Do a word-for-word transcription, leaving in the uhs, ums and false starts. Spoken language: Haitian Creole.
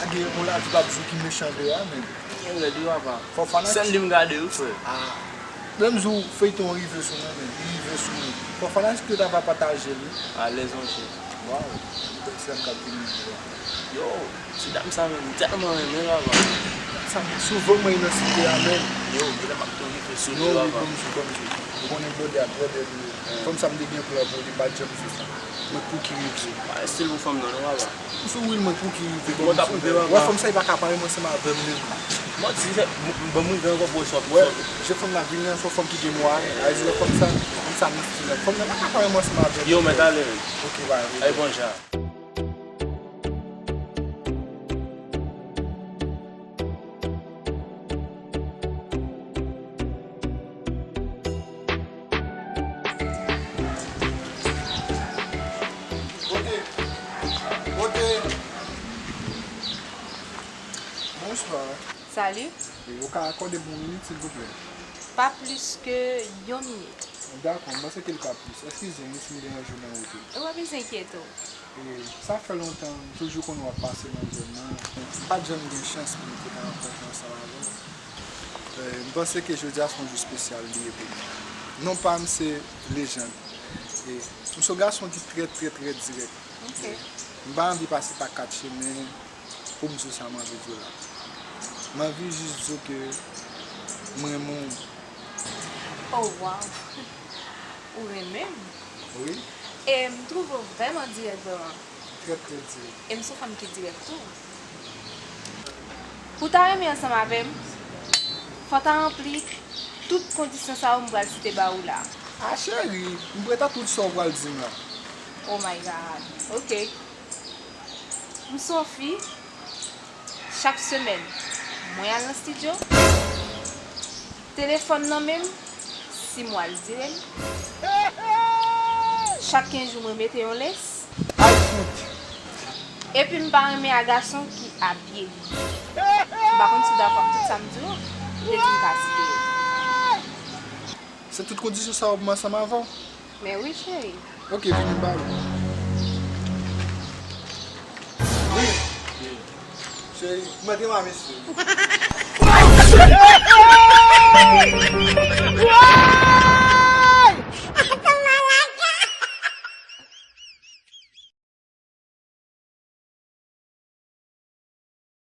Gen yon lavi p ap di w ki mechan vre a, men. Gen rèd wi, papa. Fò fanatik. Sèl li m gade wi, frè. Ah. Menm jou feyton rive sou mwen, men li rive sou mwen. Fò fanatik yo ta va pataje l wi. Alèz, monchè. Waw, yon bèl ti dam k ap vini la. Yo, ti dam sa menm, m tèlman renmen l, papa. Sa, souvan mwen nan site a menm. Yo, genlè m ap tou rive sou li, papa. Non, wi, ban m jou, ban m jou. Ou konnen blòdè a, blòdè li ye. Fanm sa m te gen plan pou li, m pa t janm di sa. Mwen pou ki rive. Pa estil pou fanm nan, non, papa. M sou wi, mwen pou ki rive. Mwen t ap rive, papa. Wè, fanm sa, li pa ka pare mwen ansanm avè m menm. Mwen di, se, m, m, ban m rive ankò pou wè sa w ap fè. Wè, jan fanm nan vini an, se yon fanm ki gen mwa, a di wè fanm sa, fanm sa mistik la. Fanm nan pa ka pare mwen ansanm avè m. Yo, mèt ale, men. Ok, ba, rive. Ay, bon jan. Bote. Bote. Bonswa. Salut. Wi, ou ka akòde m yon minit, silvouplè? Pa plis ke yon minit. Dakò, m panse ke l pa plis. Eskize m wi si m deranje w nan wout ou. Ou pa bezwen enkyete w. E, sa fè lontan, m toujou konn w ap pase nan zòn nan. M pa t janm gen chans pou m te ka rankontre ansanm avè w. E, m panse ke jodi a se yon jou espesyal li ye pou mwen. Non pa m se Lejand. E, m se yon gason ki trè, trè, trè dirèk. Ok. E, m pa anvi pase pa kat chemen pou m di w sa m anvi di w la. M anvi jis di w ke m renmen w. Oh, wow! Ou renmen m? Wi. E m twouve w vrèman dirèk, vrèman. Trè, trè dirèk. E m se yon fanm ki dirèk tou. Pou w ta renmen ansanm avè m, fò w ta ranpli tout kondisyon sa yo m pral site ba ou la. A cheri, m prèt a tout sa w pral di m la. Oh my God. Ok. M se yon fi, chak semèn, mwen al nan estidyo. Telefòn nan men m, sis mwa l dire m. Chak kenz jou mwen mete yon lens. Ay fout! Epi m pa renmen a gason ki abiye li. M pa konn si w dakò ak tout sa m di w, m te di m ka site yo. Se tout kondisyon sa yo pou m ansanm avè w? Men wi, cheri. Ok, vini m ba ou. Wi. Cheri, mwen te ma mesye.